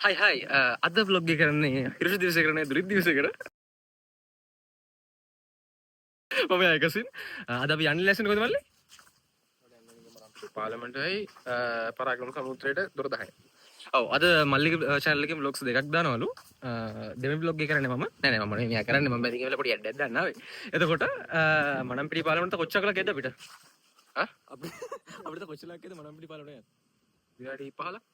හයි හයි, අද ව්ලොග් එක කරන්නේ හිරුෂ දිවස කරන්නේ දුරිත් දිවස කර. මම ඒකසින් අද අපි යන්නේ ලැසෙන කොහෙද මල්ලි? පාර්ලිමේන්තුවයි පරාක්‍රම සමුද්‍රයට දොර 10. ඔව්, අද මල්ලිගේ චැනල් එකේ ව්ලොග්ස් දෙකක් දානවලු. දෙවෙනි ව්ලොග් එක කරන්නේ මම. නෑ නෑ, මම නෙමෙයි මෙයා කරන්නේ. මම බැරි කියලා පොඩි ඇඩ් එකක් දාන්න ආවේ. එතකොට මනම්පිටි පාලමට කොච්චර කලක් ඇද්ද අපිට? ඈ? අපිට කොච්චර කලක් ඇද්ද මනම්පිටි පාලමට යන්න? විනාඩි 15.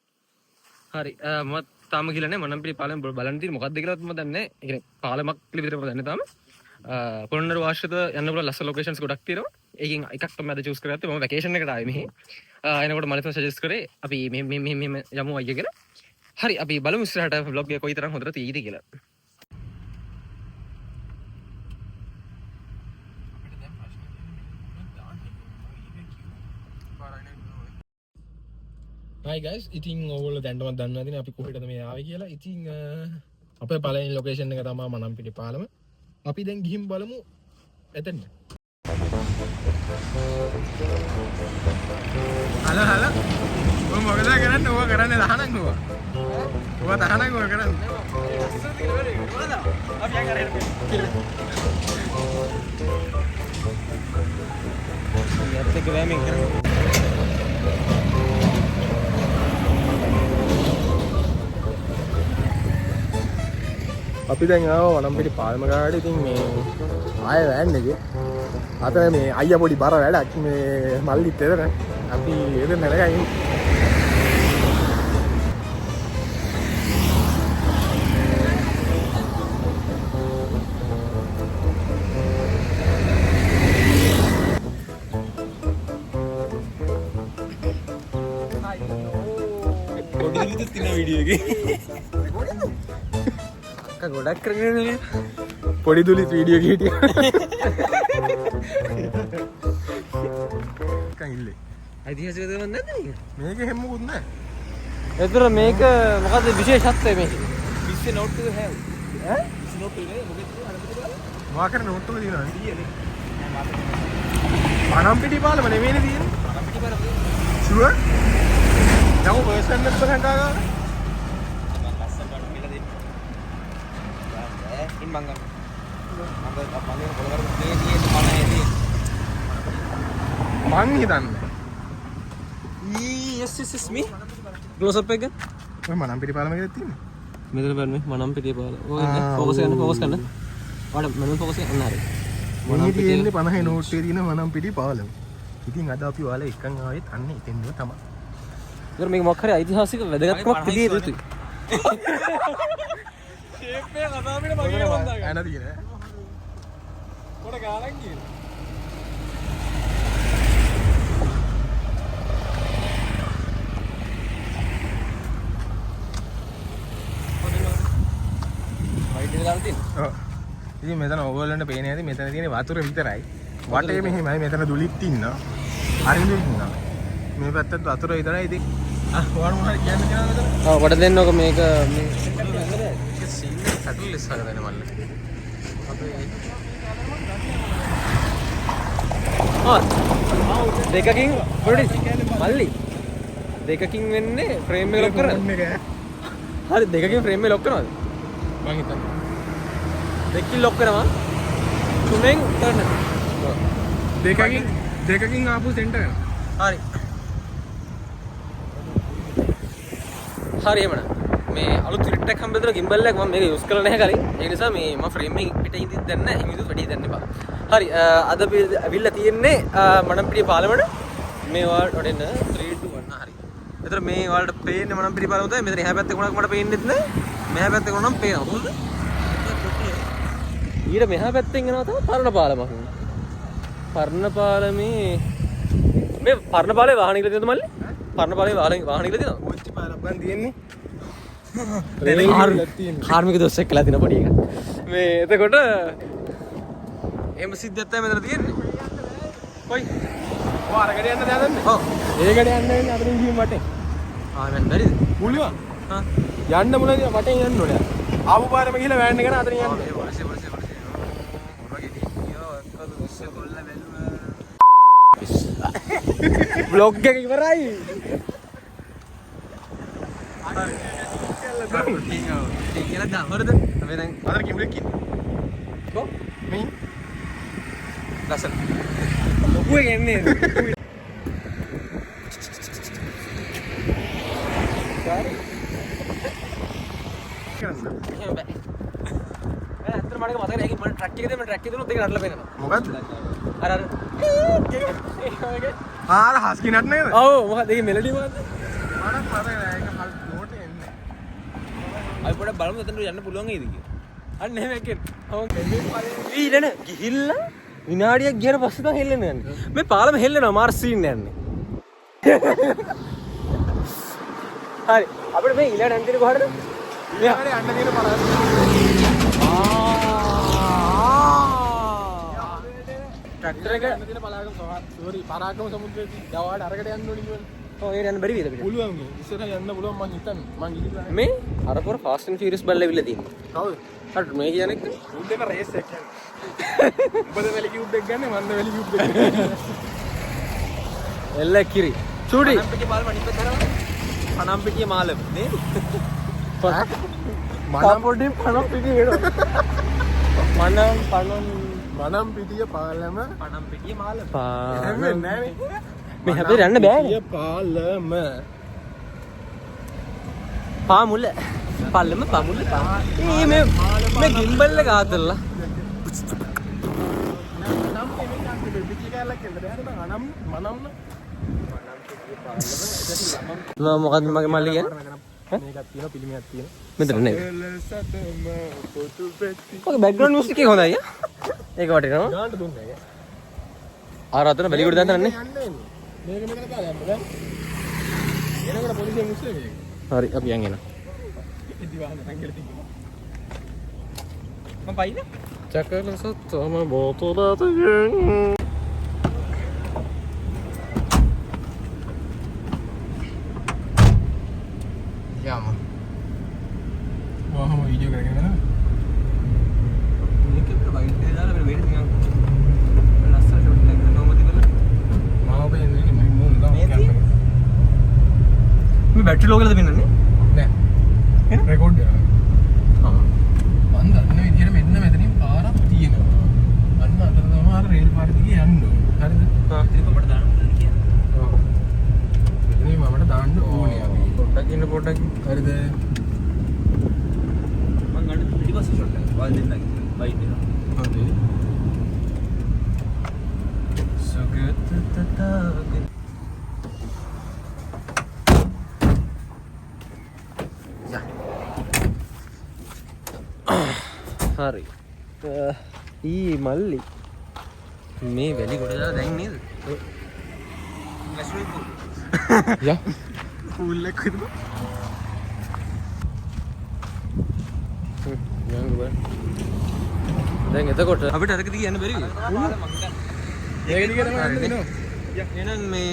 හරි, මම තාම ගිහලා නෑ මනම්පිටි පාලම බලන්න තියෙන්නේ මොකක්ද කියලාත් මම දන්නේ නෑ. ඒ කියන්නේ පාලමක් කියලා විතරම දන්නේ තාම. පොළොන්නරුව ආශ්‍රිත යන්න පුළුවන් ලස්සන ලොකේෂන්ස් ගොඩක් තියෙනවා. ඒකෙන් එකක් තමයි අද චූස් කරගත්තේ. මම වැකේෂන් එකට ආවේ මෙහි. එනකොට මම තමයි සජෙස්ට් කරේ අපි මේ මේ මේ මේ යමු අයියා කියලා. හරි, අපි බලමු ඉස්සරහට ව්ලොග් එක කොයිතරම් හොඳට තියෙයිද කියලා. Hi guys, ඉතින් ඔයගොල්ලෝ දැනටමත් දන්නවා ඉතින් අපි කොහෙටද මේ ආවේ කියලා. ඉතින් අපේ පළවෙනි ලොකේෂන් එක තමයි මනම්පිටි පාලම. අපි දැන් ගිහින් බලමු එතන. Hello hello. ඔය මොකද කරන්නේ? ඔය කරන්නේ තහනම් ඔය. ඔය තහනම් ඔය කරන්නේ. යත් එක්ක වෑමින් කරන්නේ. අපි දැන් ආවා මනම්පිටි පාලම ගාවට. ඉතින් මේ ආයෙ වෑන් එකේ අත මේ අයියා පොඩි බර වැඩක් මේ මල්ලිත් එතන. අපි එතන නැගන් ඉන්නේ. පොඩි විදිහට තියෙන වීඩියෝ එකේ. අක්කා ගොඩක් කරගෙන ඉන්නේ. පොඩි දුලිත් වීඩියෝ එකේ හිටියා. නිකන් ඉල්ලේ. ඓතිහාසික දේවල් නැද්ද මේක? මේක එහෙම මොකුත් නෑ. එතන මේක මොකද්ද විශේෂත්වය මේකේ? 20 නෝට් එක හැව්. ඈ? 20 නෝට් එක මොකෙද මොකක් කරේ නෝට් එක තියෙනවනේ. මනම්පිටි පාලම නෙමෙයිනේ තියෙන්නේ. මනම්පිටි පාලම. ෂුවර්? යමු පර්සන් එක බලන්න ගාලා. මං ලස්සන පාට කියලා දෙන්න. ඈ ඉන් මං ගන්න. මං මං පොළ කරමු. මේ තියෙන්නේ මන තියෙන්නේ. මං හිතන්නේ. ඊ යස් යස් යස් මී ක්ලෝස් අප් එක ගන්න. ඔය මනම්පිටි පාලම කියලා තියෙන්නේ. මෙතන බලන්න මේ මනම්පිටිය පාලම. ඔය ඉන්න ෆෝකස් කරන්න ෆෝකස් කරන්න. ඔයාලා මම ෆෝකස් කරන්න හරි. මේ තියෙන්නේ 50 නෝට් එකේ තියෙන මනම්පිටි පාලම. ඉතින් අද අපි ඔයාලා එක්කන් ආවෙත් අන්න එතෙන්ම තමයි. ඒතර මේක මොකක් හරි ඓතිහාසික වැදගත්කමක් තිබිය යුතුයි. ෂේප් එක කතාව මගේ ඇන තියෙන. පොඩ ගානක් කියලා. වයිට් එක දාලා තියෙන්නේ. ඔව්. ඉතින් මෙතන ඕගොල්ලන්ට පේන ඇති මෙතන තියෙන වතුර විතරයි. වටේ මෙහෙමයි මෙතන දුලිත් ඉන්නවා. අරිඳුත් ඉන්නවා. මේ පැත්තත් වතුර විතරයි ඉතින්. ආ ඔයාලා මොනවද කියන්න තියෙනවද මෙතන? ඔව්, වට දෙන්න ඕක මේක මේ මේක සීන් එක සැටල් ඉස්සර දෙන්න මල්ල. අපේ ආ දෙකකින් පොඩි මල්ලි දෙකකින් වෙන්නේ ෆ්‍රේම් එක ලොක් කරනවද? ෆෝන් එක ඈ. හරි, දෙකකින් ෆ්‍රේම් එක ලොක් කරනවද? මං හිතන්නේ. දෙකකින් ලොක් කරනවා. තුනෙන් කරන්න. දෙකකින් දෙකකින් ආපු සෙන්ටර් වෙනවා. හරි. හරි එහෙමනම් මේ අලුත් ෆිට් එකක් හම්බෙලා ගිම්බල් එකක් මම මේක යූස් කරලා නැහැ කලින්. ඒ නිසා මේ මම ෆ්‍රේම් එකෙන් පිට ඉඳින් දන්නේ නැහැ. එහෙම ඉඳුත් වැඩි දන්න එපා. හරි, අද අපි ඇවිල්ලා තියෙන්නේ මනම්පිටිය පාලමට. මේ ඔයාලට ඔඩෙන්න 3 2 1. හරි. ඒතර මේ ඔයාලට පේන්නේ මනම්පිටිය පාලම තමයි. මෙතන එහා පැත්තේ කොනක් මට පේන්නෙත් නෑ. මෙහා පැත්තේ කොනක් නම් පේනවා. කොහොමද? ඊට මෙහා පැත්තෙන් එනවා තමයි පරණ පාලමක්. පරණ පාලමේ මේ පරණ පාලේ වාහන කියලා තියෙනවද මල්ලි? පරණ පාලේ වාහන කියලා තියෙනවද? කෝච්චි පාරක් බන් තියෙන්නේ. කාර්මික දොස් එක්කලා තියෙන පොඩි එකක්. මේ එතකොට එහෙම සිද්ධියක් තමයි මෙතන තියෙන්නේ. කොයි? ඔය අරකට යන්න හදන්නේ. ඔව්. ඒකට යන්න වෙන්නේ අතරින් ගිහින් වටෙන්. ආ මම බැරිද? පුළුවන්. හා. යන්න මොනවද වටෙන් යන්න ඕනේ. ආපු පාරම ගිහලා වෑන් එක අතරින් යන්න. ඒ පොලිසිය පොලිසිය පොලිසිය. මොනවා ගෙඩි කියෝ අක්කද විශ්ව කොල්ල බැලුවා. බ්ලොග් එක ඉවරයි. ටී කියලා දාමු. හරිද? අපි දැන් අර කිම්බලෙක් ඉන්නේ. කො මේ ලස්සන. ලොකු එක එන්නේ. එහෙම බෑ. බෑ ඇත්තටම මට මතක නෑ. ඒක මට ට්‍රක් එක දෙන්න ට්‍රක් එක දුන්නොත් ඒක නටලා පේනවා. මොකද්ද? අර අර ආ අර හස්කි නටන නේද? ඔව් මොකක්ද ඒකේ මෙලඩි මොකද්ද? මටත් මතක නෑ ඒක හල් නෝට් එන්නේ. අපි පොඩක් බලමු එතනට යන්න පුළුවන් වේද කියලා. අන්න එහෙම එකෙන්. ඔව් ඊළන ගිහිල්ලා විනාඩියක් ගියට පස්සේ තමයි හෙල්ලෙන්න යන්නේ. මේ පාලම හෙල්ලෙනවා මාර් සීන් යන්නේ. හරි අපිට මේ ඊළඟ යන්න තියෙන කොහටද? ඊළඟට යන්න තියෙන පරාස. ට්‍රැක්ටර් එක යන්න තියෙන පලාගම සෝරි පරාක්‍රම සමුද්‍රයේදී දවාට අරකට යන්න ඕනි කිව්වනේ. ඔව් ඒකට යන්න බැරි වේද අපිට? පුළුවන් මේ ඉස්සරහ යන්න පුළුවන් මං හිතන්නේ. මං ගිහිල්ලා නෑ. මේ අර පොර ෆාස්ට් ඇන්ඩ් ෆියරියස් බලලා ඇවිල්ලා තියෙන්නේ. කවුද? අර මේ කියන්නේ එක්ක උන් දෙන්න රේස් එකක් යන්නේ. උඹද වැලි කියුබ් එක ගන්නේ මන්ද වැලි කියුබ් එක ගන්නේ. එල්ල කිරි. චූටි. පනම්පිටිය පාලම අනිත් පැත්ත හරවන්න. පනම්පිටිය මාලම නේද? මනම් පොඩි පනම් පිටි වෙනවා. මනම් පනම් මනම් පිටිය පාලම පනම්පිටිය මාලම. එහෙම වෙන්නේ නෑ නේ. මේ හැබැයි යන්න බෑනේ. පිටිය පාලම. පාමුල පල්ලම පමුල පා. ඒ මේ මේ ගිම්බල් එක ආතල්ලා. නම් නෙමෙයි යන්නේ පිටිය කෑල්ලක් එන්න බෑනේ බං අනම් මනම් මම මොකද්ද මගේ මල්ලි කියන්නේ? මේකක් තියෙනවා පිළිමයක් තියෙනවා. මෙතන නේද? සතම පොතු පෙති. ඔගේ බැක්ග්‍රවුන්ඩ් මියුසික් එක හොඳයි යා. ඒක වටිනවා. ගානට දුන්නේ ඒක. අර අතන බැලිගොඩ දාන්න නන්නේ. යන්න වෙන්නේ. මේක මෙතන දාලා යන්න බෑ. එනකොට පොලිසියෙන් උස්සේ මේක. හරි අපි යන් එනවා. ඉදි වාහන රංගල තිබුණා. මම පයින්න. චකල සත්තම බෝතලත යාම. වහම වීඩියෝ කරගෙන යනවා. මේක අපිට වයිට් එක දාලා අපිට වෙන නිකන් ලස්සන ෂොට් එකක් ගන්නවා තිබුණා. මාව පේන්නේ නේ මගේ මූණ තමයි මේ කැමරා එක. මේ බැටරි ලෝ කියලාද පෙන්වන්නේ? නෑ. රෙකෝඩ් කරනවා. ආ. මං දන්න විදියට මෙන්න මෙතනින් පාරක් තියෙනවා. අන්න අතන තමයි අර රේල් පාර දිගේ යන්න ඕනේ. හරිද? ඉතින් කොහමද දාන්න පුළුවන් කියන්නේ? ඔව්. මෙතනින් මමට දාන්න ඕනේ අපි. පොඩ්ඩක් ඉන්න පොඩ්ඩක්. හරිද? මං ගන්න පිටිපස්සේ ෂොට් එක. ඔයාලා දෙන්නගේ වයිට් එක. හරි. සුගත තථාගත හරි. ඊ මල්ලි මේ වැලි ගොඩ දාලා දැන් නේද? මැස්රුයි පූල්. යා. පූල් එක විතර. යන්න බෑ. දැන් එතකොට අපිට අරක දිගේ යන්න බැරි වෙයි. මේක දිගේ තමයි යන්න දෙනවා. එහෙනම් මේ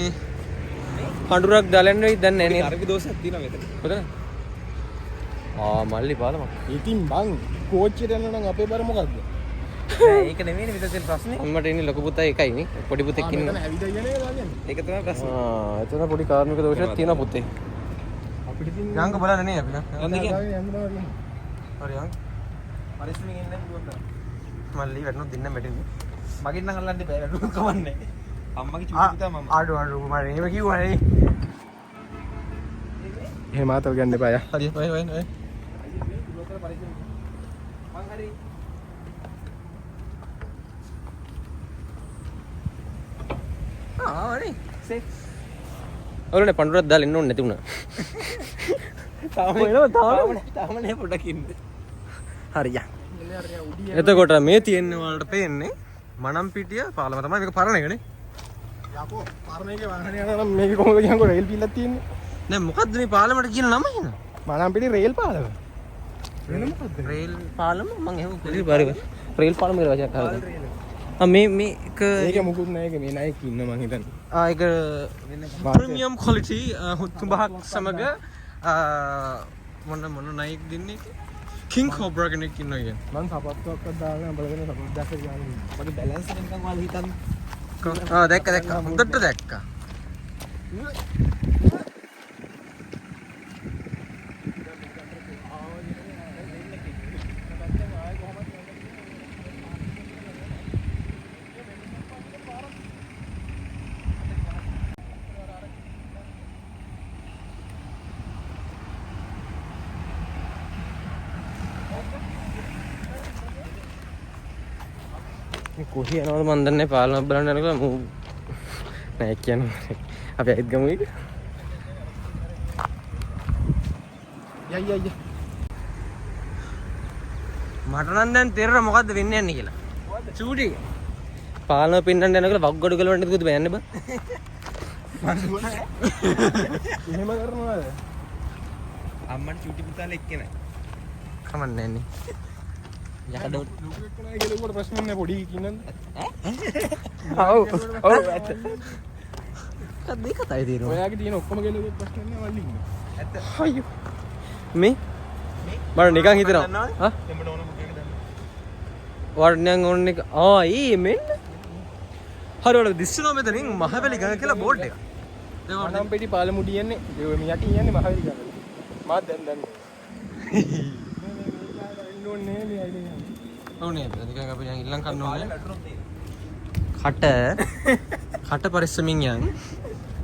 පඳුරක් දාලා යන්න වෙයිද දන්නේ නැහැ නේද? අරක දෝෂයක් තියෙනවා මෙතන. කොතන? ආ මල්ලි පාලමක්. ඉතින් බං කෝච්චියට යන්න නම් අපේ බර මොකද්ද? නෑ ඒක නෙමෙයිනේ මෙතන තියෙන ප්‍රශ්නේ. අම්මට ඉන්නේ ලොකු පුතා එකයි නේ. පොඩි පුතෙක් ආ මෙතන ඉන්නවා. ඇවිදගෙන නේද දාගන්නේ. ඒක තමයි ප්‍රශ්නේ. ආ එතන පොඩි කාර්මික දෝෂයක් තියෙනවා පුතේ. අපිට ඉතින් යංග බලන්න නේ අපි. යන්න කියන්නේ. දාගෙන යන්න තමයි තියෙන්නේ. හරි යංග. පරිස්සමෙන් ඉන්න පුළුවන් තරම්. මල්ලි වැටුණොත් දෙන්න වැටෙන්නේ. මගෙන් නම් අල්ලන්න එපා. වැටුණොත් කමන්නේ. අම්මගේ චූටි පුතා මම. අඩු අඩු මම එහෙම කිව්වා නේ. එහෙම ආතල් ගන්න එපා යා. හරි හරි හරි හරි. මං හරි. ආ හරි. සේෆ්. ඔයාලනේ පඳුරක් දාලා එන්න ඕනේ නැති වුණා. තාම එනවා, තාම තාම නෑ පොඩක් ඉන්න. හරි යා. එතකොට මේ තියෙන්නේ ඔයාලට පේන්නේ මනම්පිටිය පාලම තමයි. මේක පරණ එකනේ. යකෝ පරණ එකේ වාහනේ යනවා නම් මේක කොහොමද කියන්කෝ රේල් පිල්ලක් තියෙන්නේ. නෑ මොකද්ද මේ පාලමට කියන නම එහෙනම්? මනම්පිටි රේල් පාලම. වෙන මොකද්ද? රේල් පාලම මං එහෙම පොඩි බාරි රේල් පාලම කියලා වචනයක් අහලා තියෙනවා. ආ මේ මේක ඒක මුකුත් නෑ ඒක මේ නායක ඉන්න මං හිතන්නේ. ආ ඒක ප්‍රීමියම් ක්වොලිටි හුත්තු බහක් සමග මොන මොන නයෙක් දෙන්නේ කිං කෝබ්‍රා කෙනෙක් ඉන්නවා කියන්නේ. මං සපත්තුවක්වත් දාලා නෑ බලගෙන සපත්තු දැක්ක ගියාම. මගේ බැලන්ස් එක නිකන් ඔයාලා හිතන්න. ආ දැක්ක දැක්ක හොඳට දැක්කා. මේ කොහේ යනවද මන් දන්නේ නැහැ. පාලමක් බලන්න යනකොට මූ නෑ කියන්නේ අපි ඇයිත් ගමු ඒක. යයි යයි යයි. මට නම් දැන් තේරෙනවා මොකද්ද වෙන්න යන්නේ කියලා. චූටි. පාලම පෙන්නන්න යනකොට වග්ගඩු ගලවන්න කිව්වද බෑ යන්න බා. එහෙම කරනවාද? අම්මට චූටි පුතාලා එක්කේ නෑ. කමක් නෑ නේ. යකඩ ලොකු එක්කනයි කියලා උඩ ප්‍රශ්න නෑ පොඩි කින්නන්ද? ඔව් ඔව් ඇත්ත. මොකක්ද ඒ කතාවේ තියෙනවා? ඔයාගේ තියෙන ඔක්කොම කෙල්ලෝ ප්‍රශ්න නෑ මල්ලි ඉන්න. ඇත්ත. අයියෝ. මේ මට නිකන් හිතෙනවා. හා? එඹට ඕන බුක් එක දන්නවා. ඔයාලට නිකන් ඕන එක ආ ඒ මෙන්න. හරි ඔයාලට දිස්සනවා මෙතනින් මහවැලි ගඟ කියලා බෝඩ් එකක්. දැන් ඔයාලට මනම් පෙටි පාලමුඩි යන්නේ ඒ මේ යටින් යන්නේ මහවැලි ගඟ. මාත් දැන් දන්නේ. මේ මේ මේ කාලා එන්න ඕනේ මේ අයිනේ යන්නේ. ඔව් නේද? නිකන් අපි නිකන් ඉල්ලන් කන්න ඕනේ. වැටුනොත් ඒ. කට කට පරිස්සමින් යන්.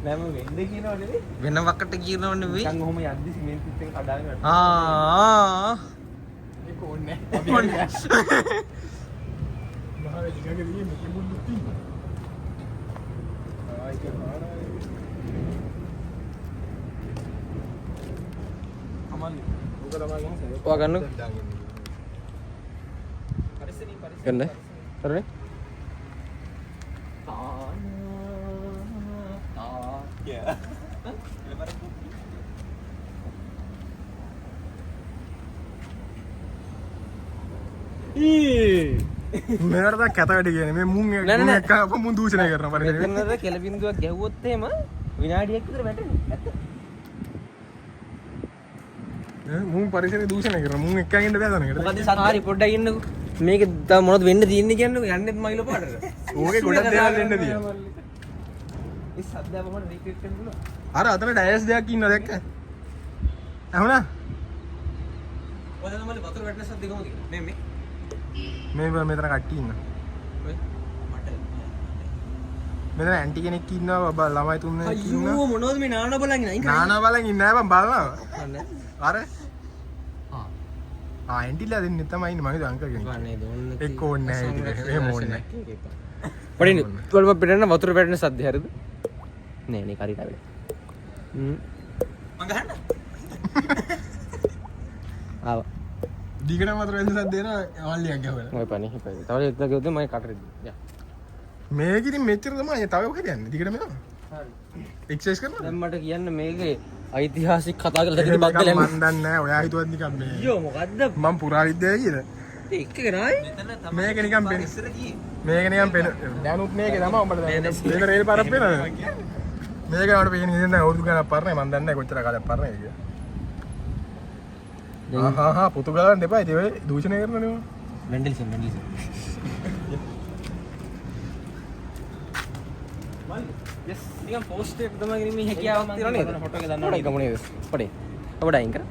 නෑ මම වෙන්න කියනව නෙවෙයි. වෙන වකට කියනව නෙවෙයි. නිකන් ඔහොම යද්දි සිමෙන්තිත් එක කඩාගෙන වැටුණා. ආ ආ. ඒක ඕනේ නෑ. මහවැලි ගඟ දිගේ මෙතන මුල්ලුත් ඉන්නවා. ආ ඒක පාරයි. අමල්ලි. ඔක තමයි ගන්න. ඔයා ගන්නකො. දැන් දාගෙන ඉන්නේ. පරිස්සමින් පරිස්සමින්. ගන්න. හරිනේ? Yeah. ඊ මේවට තමයි කැත වැඩ කියන්නේ. මේ මුන් නෑ, නෑ, මුන් නෑ. එක්ක අප මුන් දූෂණය කරනවා පරිසරේ. මෙතන අර කෙල බින්දුවක් ගැහුවොත් එහෙම විනාඩියක් විතර වැටෙනවා. ඇත්ත. ඈ මුන් පරිසරේ දූෂණය කරනවා. මුන් එක්කන් ඉන්න බෑ තනකට. මොකද හරි පොඩ්ඩක් ඉන්නකෝ. මේක තව මොනවද වෙන්න තියෙන්නේ කියන්නකෝ. යන්නෙත් මයිල පාටට. ඕකේ ගොඩක් දේවල් වෙන්න තියෙනවා. ඒ සද්ද අප මට රීක්‍රියේට් කරන්න පුළුවන්. අර අතන ඩයස් දෙයක් ඉන්නවා දැක්ක? ඇහුණා? ඔය තමයි මල්ලි වතුර වැටෙන සද්ද කොහොමද කියලා. මේ මේ. මේ බා මෙතන කට්ටිය ඉන්නවා. ඔය මට මෙතන ඇන්ටි කෙනෙක් ඉන්නවා බබා ළමයි තුන් දෙනෙක් ඉන්නවා. අයියෝ මොනවද මේ නාන බලන් ඉන්නේ? අයින් කරන්න. නානා බලන් ඉන්නේ නෑ බං බලනවා. අන්න. අර ආ ඇන්ටිලා දෙන්නේ තමයි ඉන්නේ මම හිතුවා අංකල් කෙනෙක්. වන්නේ දොන්න එක්ක ඕනේ නෑ ඉතින්. එහෙම ඕනේ නෑ. පොඩි තුවල් පිටන වතුර වැටෙන සද්ද හරිද? නෑ නේ හරියට ආවේ. හ්ම් මං ගහන්න. ආවා. දිගටම වතුර වෙන සද්ද එනවා මල්ලියක් ගැහුවා. ඔය පණි හිපයි. තව එකක් ගියොත් මම කට රෙද්දි. යා. මේක ඉතින් මෙච්චර තමයි. තව කොහෙද යන්නේ? දිගටම යනවා. හරි. එක්සර්සයිස් කරනවද? දැන් මට කියන්න මේකේ ඓතිහාසික කතා කරලා එහෙම තියෙන එකක් බද්දල මන් දන්නේ නෑ. ඔයා හිතුවත් නිකන් මේ අයියෝ මොකද්ද? මං පුරාවිද්‍යාව කියලා. එක්ක නායි මෙතන තමයි මේක නිකන් පෙන ඉස්සර ගියේ. මේක නිකන් පෙන දැනුත් මේකේ තමයි උඹට දැන් මේක රේල් පාරක් පේනවද? මේක මට පේන්නේ ඉතින් දැන් අවුරුදු ගානක් පරණයි මං දන්නේ නෑ කොච්චර කාලයක් පරණයිද කියලා. ආහා හා පොතු ගලන්න එපා ඉතින් ඔය දූෂණය කරනවනේ ඔය. වෙන්ඩල්සන් වෙන්ඩල්සන් යස්. නිකන් පෝස්ට් එකක් තමයි ගෙන මේ හැකියාවක් තියෙනව නේද? ෆොටෝ එක දන්නවනේ. පොඩක් ගමු නේද? පොඩි. අපිට අයින් කර.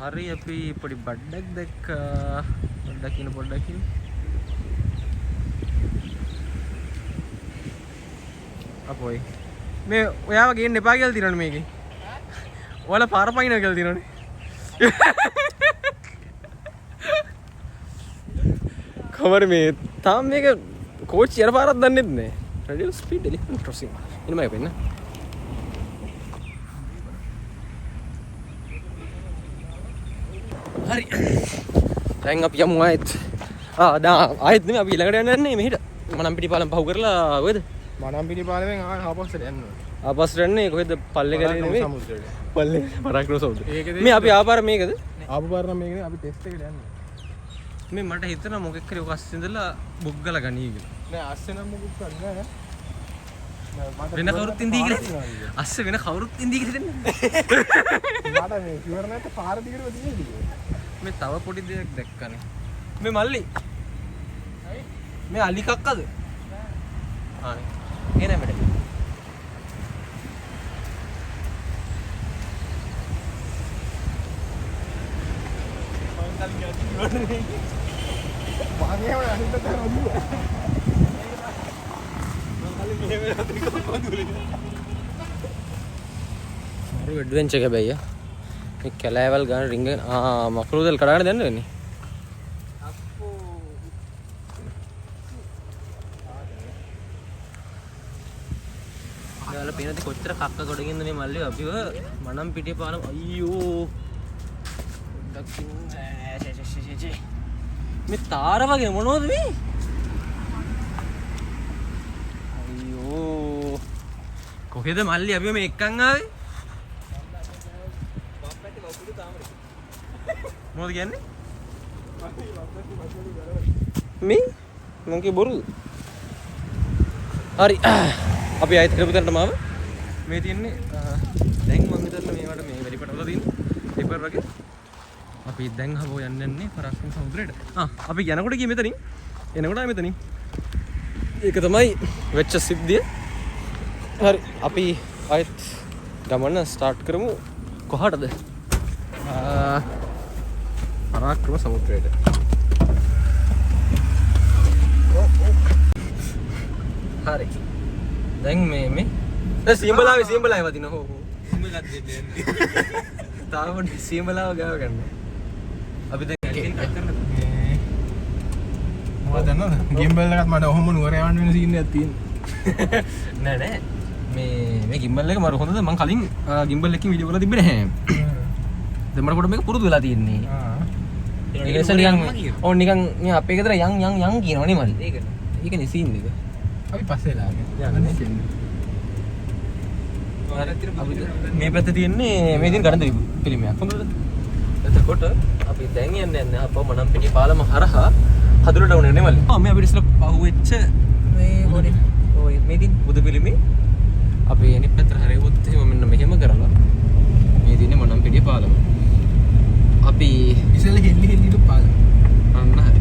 හරි අපි පොඩි බඩ්ඩක් දැක්කා. පොඩ්ඩක් ඉන්න පොඩ්ඩක් ඉන්න. අපෝයි. මේ ඔයාව ගේන්න එපා කියලා තියෙනවනේ මේකේ. ඔයාලා පාර පනිනවා කියලා තියෙනවනේ. කොහමද මේ තාම මේක කෝච්චි යන පාරක් දන්නෙත් නෑ. Radial speed elephant crossing. එන්න මම පෙන්න. හරි. දැන් අපි යමු ආයෙත්. ආ දැන් ආයෙත් නෙමෙයි අපි ඊළඟට යන්න යන්නේ මෙහෙට. මනම්පිටි පාලම පහු කරලා කොහෙද? මනම්පිටි පාලමෙන් ආ ආපස්සට යන්න ඕනේ. ආපස්සට යන්නේ කොහෙද? පල්ලේ ගලේ නෙමෙයි. සමුද්‍රයට. පල්ලේ පරාක්‍රම සමුද්‍රය. ඒකද මේ අපි ආපාර මේකද? ආපු පාර නම් මේකනේ අපි ටෙස්ට් එකට යන්නේ. මේ මට හිතෙනවා මොකෙක් හරි ඔක අස්සේ ඉඳලා බුග්ගල ගනී කියලා. නෑ අස්සේ නම් මොකුත් කරන්නේ නෑ. මට වෙන කවුරුත් ඉඳී කියලා. අස්සේ වෙන කවුරුත් ඉඳී කියලා හිතෙන්නේ. මට මේ කිව්වර නැත්te පාර දිගටම තියෙන්නේ. මේ තව පොඩි දෙයක් දැක්කනේ. මේ මල්ලි. මේ අලි කක්කද? ආ නේ. ඒ නෑ වැඩ. මං එහෙම අනිත් පැත්තට වදුවා. මරු ඇඩ්වෙන්චර් එක හැබැයි යා. මේ කැලෑවල් ගන්න රින්ගගෙන ආ මකුළු දැල් කඩාගෙන යන්න වෙන්නේ. අප්පෝ ඔයාලා පේනද කොච්චර කක්ක ගොඩකින්ද මේ මල්ලි අපිව මනම් පිටිය පාලම අයියෝ පොඩ්ඩක් ඉන්න. ෂේ ෂේ ෂේ ෂේ. මේ තාර වගේ මොනවද මේ? අයියෝ කොහෙද මල්ලි අපිව මේ එක්කන් ආවේ? මොනවද කියන්නේ? මේ මං කිය බොරුද? හරි අපි ආයෙත් හිටපු තැනටම ආව. මේ තියෙන්නේ දැන් මං හිතන්නේ මේවට මේ වැඩි පටවලා තියෙන්නේ පේපර් වගේ. අපි දැන් හවෝ යන්න යන්නේ පරාක්‍රම සමුද්‍රයට. ආ අපි යනකොට ගියේ මෙතනින්. එනකොට ආයෙ මෙතනින්. ඒක තමයි වෙච්ච සිද්ධිය. හරි අපි ආයෙත් ගමන ස්ටාර්ට් කරමු. කොහාටද? පරාක්‍රම සමුද්‍රයට. හරි. දැන් මේ මේ දැන් සීඹලාවේ සීඹලාවේ වදින හෝ හෝ. සිම්බලක් දෙන්න යන්නේ. තාම පොඩි සීඹලාව ගාව ගන්න. අපි දැන් කට් කරලා මොකද දන්නවද? ගිම්බල් එකත් මට ඔහොම නුවර යවන්න වෙන සීන් එකක් තියෙනවා. නෑ නෑ මේ මේ ගිම්බල් එක මරු හොඳද? මං කලින් ගිම්බල් එකකින් වීඩියෝ කරලා තිබ්බේ නැහැ. දැන් මට පොඩ්ඩක් මේක පුරුදු වෙලා තියෙන්නේ. ඒක නිසා නිකන් ඔව් නිකන් මේ අපේ ගෙදර යන් යන් යන් කියනවනේ මල්ලි. ඒකනේ. ඒකනේ සීන් එක. අපි පස්සේ ලාගෙන. යන්නේ. මේ පැත්තේ තියෙන්නේ මේ තියෙන ගණන්ද පිළිමයක්. හොඳද? එතකොට අපි දැන් යන්න යන්නේ අපව මනම්පිටිය පාලම හරහා හදුර ටවුන් එකට නේ මල්ලි. ආ මේ අපිට ඉස්සෙල්ලා පහුවෙච්ච මේ පොඩි ඔය මේ තියෙන බුදු පිළිමේ අපි අනිත් පැත්තට හැරෙව්වොත් එහෙම මෙන්න මෙහෙම කරලා මේ තියෙන්නේ මනම්පිටිය පාලම. අපි ඉස්සෙල්ලා හෙල්ලි හෙල්ලි හිටපු පාලම. අන්න හරි.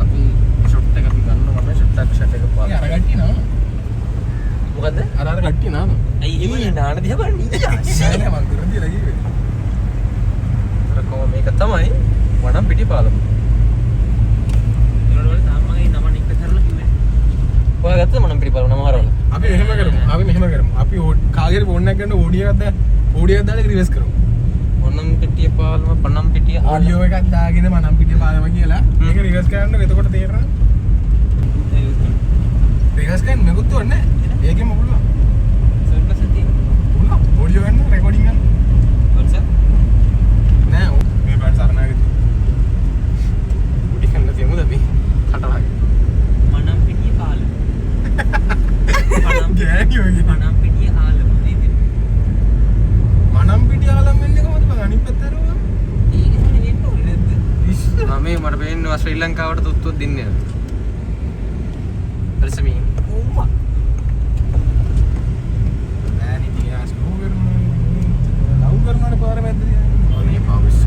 අපි ෂොට් එක අපි ගන්නවා නම් ෂොට් එක ෂොට් එක පාලම. අර කට්ටිය නාන. මොකද්ද? අර අර කට්ටිය නාන. ඇයි එහෙම නාන දිහා බලන්නේ? නෑ නෑ මං දුර තියලා කිව්වේ. අර කොහොම මේක තමයි වනම්පිටිය පාලම. ඒනොට වල තාම මගේ නම නික් කරලා කිව්වේ. ඔයා ගත්තද මනම්පිටිය පාලම නම හරවලා? අපි මෙහෙම කරමු. අපි මෙහෙම කරමු. අපි කාගේ හරි ෆෝන් එකක් ගන්න ඔඩියෝ එකක් දා ඔඩියෝ එකක් දාලා රිවර්ස් කරමු. මනම්පිටිය පාලම පනම්පිටිය ඔඩියෝ එකක් දාගෙන මනම්පිටිය පාලම කියලා ඒක රිවර්ස් කරන්න. එතකොට තේරෙනවා. රිවර්ස් කරන්න මොකුත් ඕනේ නෑ. ඒකෙම පුළුවන්. සර්ප්ලස් එක තියෙනවා. පුළුවන්. ඔඩියෝ ගන්න රෙකෝඩින් ගන්න. WhatsApp නෑ මේ පාර සරණාගති. උඩි කන්න තියමුද අපි? කට වගේ. මනම්පිටිය පාලම. ගෑණි වගේ. මනම්පිටිය ආලම නේද? මනම්පිටිය ආලම් වෙන්නේ කොහොමද බං අනිත් පැත්ත හැරුවම? ඒක නෙවෙයි වෙන්න ඕනේ නැද්ද? ඉස්ස. මම මේ මට පේනවා ශ්‍රී ලංකාවට තුත්තුවක් දෙන්න යනවා. පරිස්සමින්. ඕවා. නෑ නේ ඉතින් ආ ස්ලෝ කරනවා. ලව් කරනවානේ පාර මැද්දේ. අනේ පාවිස්.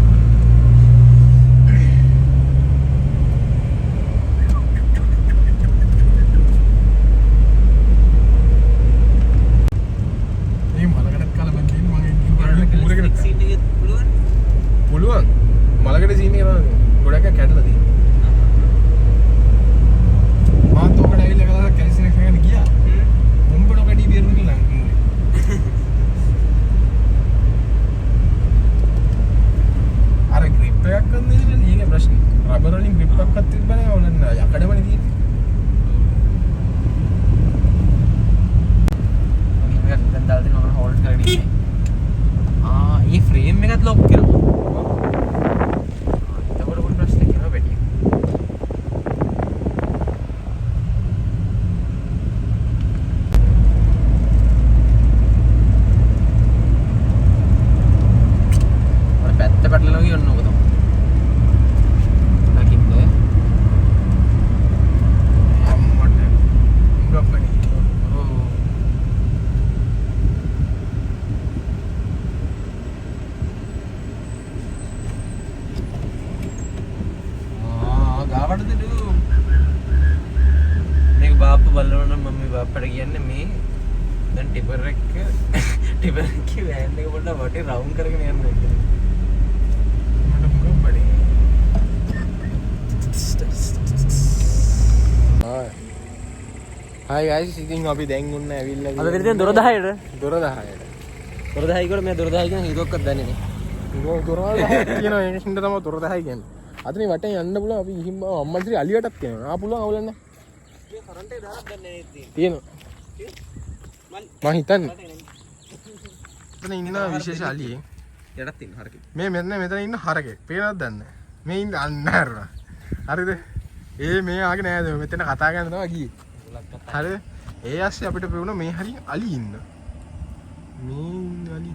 මේ මලකඩත් කාලා මං කියන්නේ මං ඒ මූරකට සීන් එකේ පුළුවන්. පුළුවන්. මලකඩ සීන් එක තමයි ගොඩක් අය කැඩලා තියෙන්නේ. මාත් ඔකට ඇවිල්ලා කළා කැලිසිනෙක්ස් එකට ගියා. මුඹ නොකඩී බේරුණේ ලං මූලේ. අර ග්‍රිප් එකක් ගන්න දෙන්නේ ඒකේ ප්‍රශ්නේ. රබර් වලින් ග්‍රිප් එකක්වත් තිබ්බ නෑ ඕන යකඩමනේ තියෙන්නේ. මගේ මේක දැන් දාලා තියෙනවා මම හෝල්ඩ් කරගෙන ඉන්නේ. ආ ඒ ෆ්‍රේම් එකත් ලොක් කරනවා. එතකොට පොඩි ප්‍රශ්නයක් එනවා පැටියෙක්. අර පැත්ත පැටලෙනවා කියන්න ඕක තමයි. දකින්න. අම්මට. උඹ පඩි. ඔව්. ආ ගාවට දෙಡು. මේක බාප්ප බලනවා නම් මම මේ බාප්පට කියන්නේ මේ දැන් ටිපර් එක ටිපර් එකේ වෑන් එක පොඩ්ඩක් වටේ රවුන්ඩ් කරගෙන යන්න කියලා. මට මුගක් බඩේ. හායි ගයිස්, ඉතින් අපි දැන් ඔන්න ඇවිල්ලා අද වෙලේ දැන් දොර 10ට. දොර 10ට. දොර 10 කිව්වට මෙයා දොර 10 කියන හේතුවක්වත් දන්නේ නෑ. දොරවල් 10ක් තියෙනවා. ඒක හින්දා තමයි දොර 10 කියන්නේ. අතනින් වටෙන් යන්න පුළුවන්. අපි ගිහින් බව අම්මන්සිරි අලි වැටක් තියෙනවා. ආ පුළුවන් අවුලක් නෑ. මේ කරන්ට් එක දාලා දන්නේ නෑ ඉතින්. තියෙනවා. මං හිතන්නේ. එතන ඉන්න විශේෂ අලියෙක්. යටත් ඉන්න හරකෙක්. මේ මෙන්න මෙතන ඉන්න හරකෙක්. පේනවද දන්නේ නෑ. මේ ඉන්න අන්න හරුණා. හරිද? ඒ මේ ආගේ නෑද මෙතන කතා කරන්න තමයි ගියේ. හරිද? ඒ ඇස්සේ අපිට පෙවුණා මේ හරිය අලි ඉන්න. මේ ඉන්න අලි.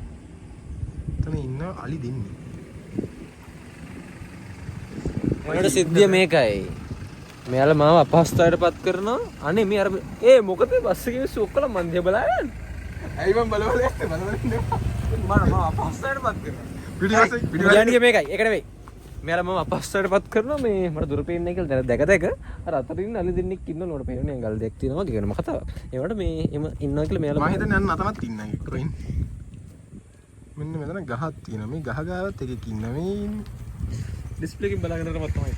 එතන ඉන්න අලි දෙන්නේ. මට සිද්ධිය මේකයි. මෙයාලා මාව අපහසුතාවයට පත් කරනවා. අනේ මේ අර ඒ මොකද බස් එකේ මිනිස්සු ඔක්කොම මන් දිහා බලාගෙන යන්නේ. ඇයි මං බල බල යන්නේ බල බල ඉන්නේ. මම මාව අපහසුතාවයට පත් කරනවා. පිටිපස්සේ පිටිපස්සේ කියන්නේ මේකයි. ඒක නෙවෙයි. මෙයාලා මම අපහසුතාවයට පත් කරනවා මේ මට දුර පේන්නේ නැහැ කියලා දැක දැක අර අතර ඉන්න අලි දෙන්නෙක් ඉන්නවලු මට පේන්නේ නැහැ ගල් දෙයක් තියෙනවා වගේ වෙනම කතාවක්. ඒ වුණාට මේ එම ඉන්නවා කියලා මෙයාලා මං හිතන්නේ අන්න අතනත් ඉන්න එකෙක් කොහෙන්. මෙන්න මෙතන ගහක් තියෙනවා. මේ ගහ ගාවත් එකෙක් ඉන්න මේ ඉන්නේ. ඩිස්ප්ලේ එකකින් බලාගෙන කරපත් තමයි.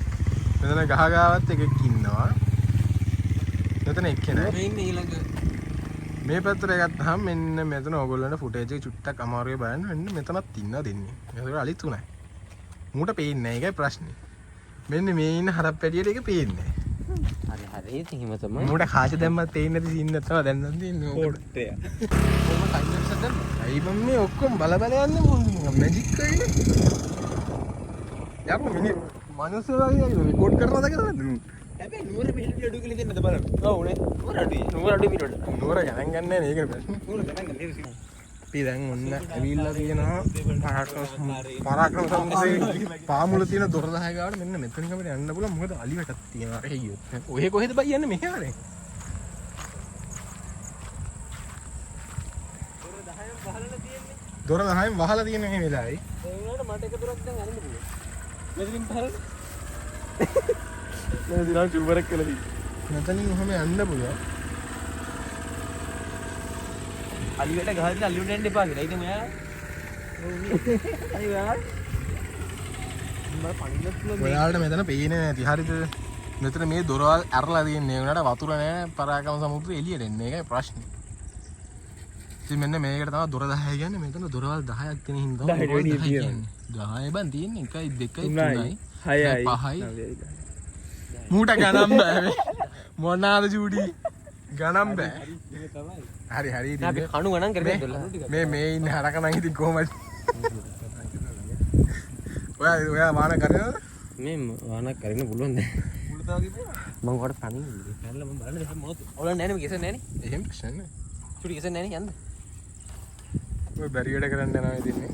මෙතන ගහ ගාවත් එකෙක් ඉන්නවා. මෙතන එක්කෙනෙක්. මේ ඉන්නේ ඊළඟ මේ පැත්තට ගත්තාම මෙන්න මෙතන ඕගොල්ලන්ට ෆුටේජ් එක චුට්ටක් අමාරුවේ බලන්න. මෙන්න මෙතනත් ඉන්නවා දෙන්නේ. මෙතන අලි තුනයි. මූට පේන්නේ නැහැ. ඒකයි ප්‍රශ්නේ. මෙන්න මේ ඉන්න හරක් පැටියට ඒක පේන්නේ නැහැ. හරි හරි ඉතින් එහෙම තමයි. මූට කාච දැම්මත් පේන්නේ නැති සීන් එක තමයි දැන් නම් තියෙන්නේ. ඕකට. කොහොම ටයිම් ලැප්ස් එකක් දැම්මා? ඇයි බං මේ ඔක්කොම බල බල යන්නේ මුන් නිකන් මැජික් වගේ. යපෝ මිනි මනුස්සය වගේ රෙකෝඩ් කරනවද කියලා නැද්ද? හැබැයි නුවර මිලිට අඩු කියලා දෙන්නද බලන්න. ඔව් නේ. නුවර අඩුයි. නුවර අඩුයි මිනිහට. නුවර ගණන් ගන්න නෑ මේකනේ ප්‍රශ්නේ. නුවර ගණන් ගන්න නේද? අපි දැන් ඔන්න ඇවිල්ලා තියෙනවා පරාක්‍රම සමුද්‍රයේ පාමුල තියෙන දොර 10 ගාවට. මෙන්න මෙතනින් අපිට යන්න පුළුවන්. මොකද අලි වැටක් තියෙනවා අර ගියොත්. ඔහෙ කොහෙද බයි යන්නේ මෙහෙ වරේ. දොර 10න් වහලා තියෙන මේ වෙලාවේ. ඒ වුණාට මට එක දොරක් දැන් අරින්න පුළුවන්. මෙතනින් පහළට. මම දිනා චුම්බරක් කියලා තියෙනවා. මෙතනින් ඔහම යන්න පුළුවන්. අලි වැට ගහලා අලි උඩ යන්න එපා කියලා. ඉතින් මෙයා අලි වැට මම පනින්නත් පුළුවන්. ඔයාලට මෙතන පේන්නේ නැති. හරිද? මෙතන මේ දොරවල් ඇරලා තියෙන්නේ. ඒ වුණාට වතුර නෑ පරාක්‍රම සමුද්‍රය එළියට එන්නේ. ඒකයි ප්‍රශ්නේ. ඉතින් මෙන්න මේකට තමයි දොර 10 කියන්නේ. මෙතන දොරවල් 10ක් තියෙන හින්දා 10ට වැඩිය දොරවල් 10 කියන්නේ. 10 බං තියෙන්නේ 1යි 2යි 3යි 6යි 5යි. මූට ගණන් බෑ මේ. මොනාද චූටි ගණන් බෑ. හරි හරි ඉතින් අපි කණු ගණන් කරගෙන ඉඳලා. මේ මේ ඉන්න හරක නම් ඉතින් කොහමද? ඔයා ඔයා වාන කරනවද? මේ වානක් කරන්න පුළුවන් දැන්. මං කොට පනින්න. පැනලා මං බලන්න දෙයක් මොනවද? අවුලක් නෑනේ මේ ගෙසෙන්නේ නෑනේ. එහෙම ප්‍රශ්න නෑ. චුටි ගෙසෙන්නේ නෑනේ යන්න. ඔය බැරි වැඩ කරන්න යනවා ඉතින් නේ.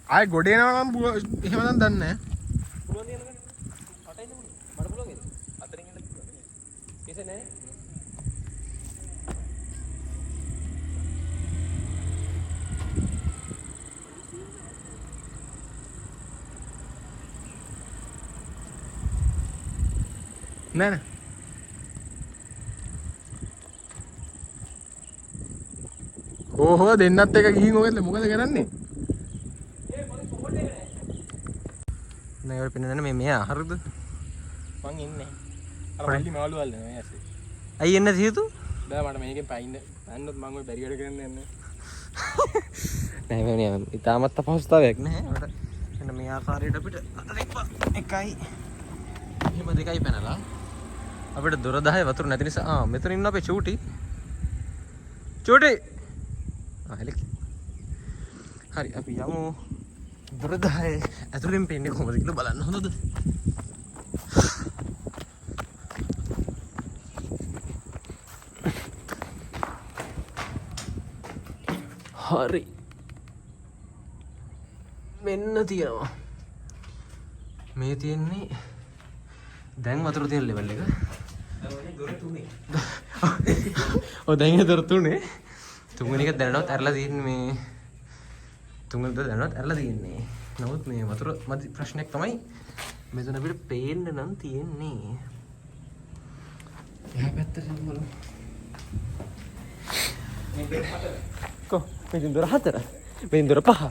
ආයේ ගොඩ එනවා නම් එහෙම නම් දන්නේ නෑ. පුළුවන් ද යන්න? කට ඉන්න පුළුවන්. මට පුළුවන් ඒක. අතරින් ඉන්න පුළුවන්. ගෙසෙන්නේ නෑනේ. නෑ නෑ. ඕහෝ දෙන්නත් එක ගිහින් ඔයද මොකද කරන්නේ? නෑ ඔය පෙන්නන්න මේ මෙයා හරිද? මං එන්නේ. අර මල්ලි මාළු අල්ලනවා මේ ඇස්සේ. ඇයි එන්නේ නැති හේතුව? බෑ මට මේකෙන් පයින්න. පන්නොත් මං ඔය බැරි වැඩ කරන්න යන්නේ. නෑ මේ නෑ ඉතාමත් අපහසුතාවයක් නෑ. මට මෙන්න මේ ආකාරයට අපිට අත තිබ්බා. එකයි. එහෙම දෙකයි පැනලා. අපිට දොර 10 වතුර නැති නිසා ආ මෙතන ඉන්න අපේ චූටි. චූටි. ආ හෙලි. හරි අපි යමු. දොර 10 ඇතුලෙන් පේන්නේ කොහොමද කියලා බලන්න හොඳද? හරි. මෙන්න තියෙනවා. මේ තියෙන්නේ දැන් වතුර තියෙන ලෙවල් එක. දොර තුනේ. ඔව් දැන් ඉන්නේ දොර තුනේ. තුන්වෙනි එක දැනනවත් ඇරලා තියෙන්නේ මේ තුන්වෙනි දොර දැනනවත් ඇරලා තියෙන්නේ. නමුත් මේ වතුර මදි ප්‍රශ්නයක් තමයි මෙතන අපිට පේන්න නම් තියෙන්නේ. එහා පැත්තට යමු බලමු. කො මේ දොර හතර. මේ දොර පහ.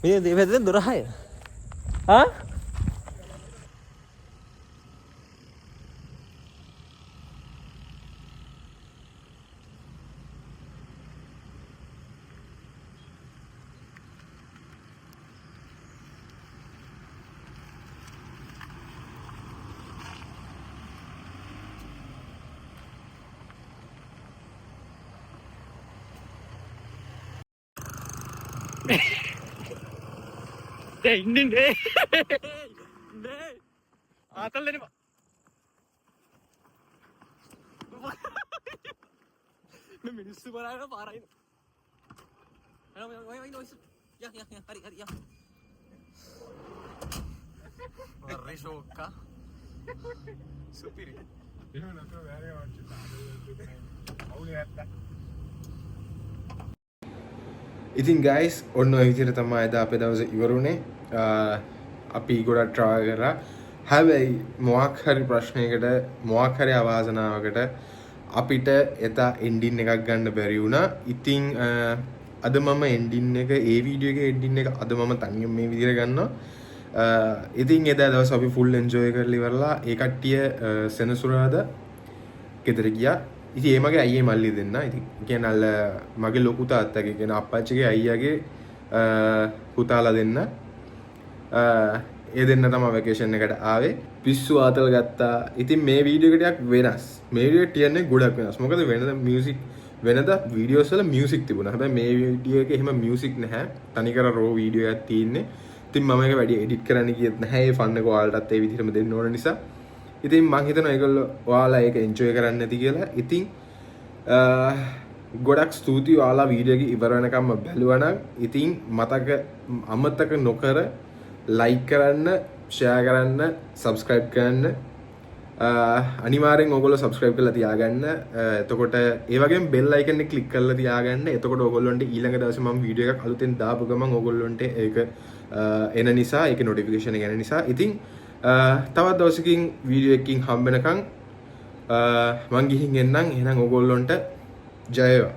මේ පැත්තෙන් දොර හය. ආ டேய் இண்டின் டேய் டேய் ආතල් දෙන්න එපා. මේ මිනිස්සු බලාගෙන පාරයි. අර ඔය ඔය ඔය යා යා යා හරි හරි යා. හරි ෂෝක්කා. සුපිරි. එහෙම නැතුව බෑනේ මං අවුලේ නැත්තම්. ඉතින් ගයිස්, ඔන්න ඔය විදිහට තමයි එදා අපේ දවස ඉවර වුණේ. අපි ගොඩක් ට්‍රයි කරා. හැබැයි මොකක් හරි ප්‍රශ්නයකට, මොකක් හරි අවාසනාවකට අපිට එදා එන්ඩින් එකක් ගන්න බැරි වුණා. ඉතින් අද මම එන්ඩින් එක, ඒ වීඩියෝ එකේ එන්ඩින් එක අද මම තනියම මේ විදිහට ගන්නවා. ඉතින් එදා දවස් අපි ෆුල් එන්ජොයි කරලා ඉවරලා ඒ කට්ටිය සෙනසුරාදා ගෙදර ගියා. ඉතින් ඒ මගේ අයියේ මල්ලි දෙන්න. ඉතින් කියන්නේ අර මගේ ලොකු තාත්තගේ, කියන්නේ අප්පච්චිගේ අයියාගේ පුතාලා දෙන්න. ඒ දෙන්න තමයි වැකේෂන් එකට ආවේ. පිස්සු ආතල් ගත්තා. ඉතින් මේ වීඩියෝ එක ටිකක් වෙනස්. මේ වීඩියෝ එක කියන්නේ ගොඩක් වෙනස්. මොකද වෙනද මියුසික්, වෙනද වීඩියෝස් වල මියුසික් තිබුණා. හැබැයි මේ වීඩියෝ එකේ එහෙම මියුසික් නැහැ. තනිකර රෝ වීඩියෝ එකක් තියෙන්නේ. ඉතින් මම ඒක වැඩි එඩිට් කරන්න ගියෙත් නැහැ. ඒ ෆන් එක ඔයාලටත් ඒ විදිහටම දෙන්න ඕන නිසා. ඉතින් මං හිතනවා ඒගොල්ලෝ ඔයාලා ඒක එන්ජොයි කරන්න ඇති කියලා. ඉතින් ගොඩක් ස්තුතියි ඔයාලා වීඩියෝ එක ඉවර වෙනකම්ම බැලුවා නම්. ඉතින් මතක අමතක නොකර ලයික් කරන්න, ෂෙයා කරන්න, සබ්ස්ක්‍රයිබ් කරන්න. අනිවාර්යෙන් ඔයගොල්ලෝ සබ්ස්ක්‍රයිබ් කරලා තියාගන්න. එතකොට ඒ වගේම බෙල් අයිකන් එක ක්ලික් කරලා තියාගන්න. එතකොට ඔයගොල්ලන්ට ඊළඟ දවසේ මම වීඩියෝ එකක් අලුතෙන් දාපු ගමන් ඔයගොල්ලන්ට ඒක එන නිසා, ඒකේ නොටිෆිකේෂන් එක එන නිසා. ඉතින් තවත් දවසකින් වීඩියෝ එකකින් හම්බ වෙනකන් මං ගිහින් එන්නම්. එහෙනම් ඔයගොල්ලන්ට ජය වේවා.